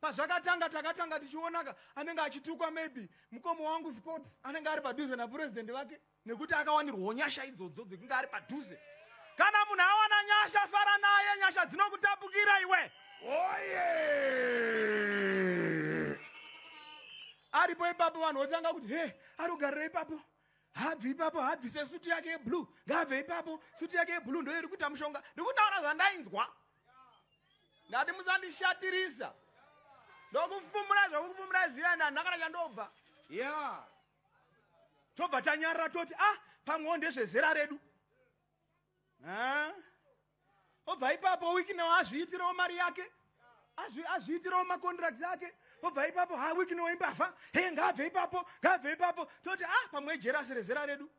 Pazvakatanga takatanga tichionaka anenge achitukwa maybe mukoma wangu Scott anenge ari padhuze napurezidendi vake nekuti akawanirwawo nyasha idzodzo dzekunge ari padhuze. Kana munhu awana nyasha fara naye, nyasha dzinokutapukira iwe. Oye! Aripo ipapo vanhu votanga kuti he ari kugarira ipapo habvi ipapo habvise suti yake yeblue ngaabve ipapo suti yake yeblue ndoiri kuita mushonga ndikutaura zvandainzwa ndati musandishatirisa ndokufumura zvokufumura zviya ndandakana kana chandobva ya tobva tanyarara toti ah pamwewo ndezvezera redu obva ipapo wiknew azviitirawo mari yake azviitirawo macontracts ake obva ipapo ha wiknew imbavha he ngaabve ipapo ngaabve ipapo toti ah pamwe jerasi rezera redu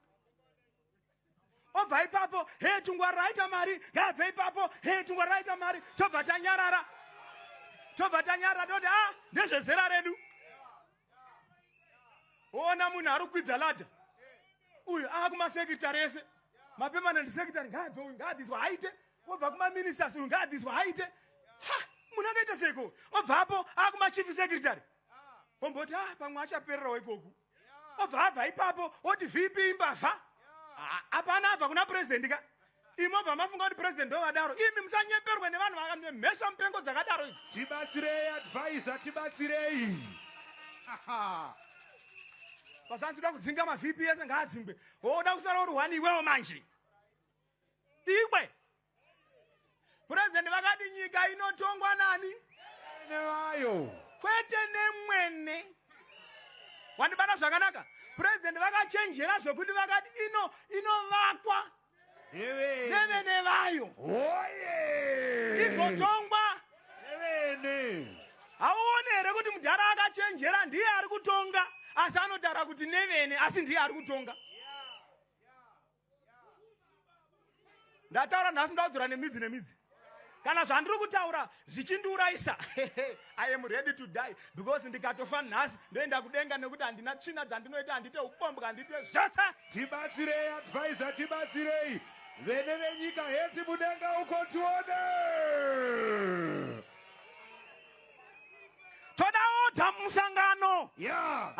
obva ipapo he tungwarira aita mari ngaabve ipapo he tungwarira aita mari tobva tanyarara tobva tanyarara toti ah ndezvezera redu woona munhu ari kukwidza ladha uyu aakumasekretary ese mapermanent secretary ngaabve uyu ngaabviswa haite wobva kumaministers uyu ngaabviswa haite ha munhu angaita seiko obvapo aakumachief secretary omboti ah pamwe achapererawo ikoku obva abva ipapo oti vp imbavha hapana abva kuna president ka imi obva mafunga kuti president ndovadaro imi musanyeperwe nevanhu vakamhesha mupengo dzakadaro idzi tibatsirei advisor tibatsirei pazvanzi uda kudzinga mavp ese ngaadzingwe woda kusara uri one iwewo manje iwe President vakati nyika inotongwa nani? Nevayo. Kwete nemwene. Wandibata zvakanaka? President vakachenjera zvekuti vakati ino inovakwa nevene vayo. Oye! Igotongwa nevene. Hauone here kuti mudhara akachenjera ndiye ari kutonga asi anotaura kuti nevene asi ndiye ari kutonga. Ndataura nhasi ndaudzora nemidzi nemidzi. Kana zvandiri kutaura zvichindiurayisa I am ready to die because ndikatofa nhasi ndoenda kudenga nekuti handina tsvina dzandinoita handite upombwa handite zvese. Tibatsirei advisor tibatsirei vene venyika heti mudenga uko tione. Toda order musangano. Yeah.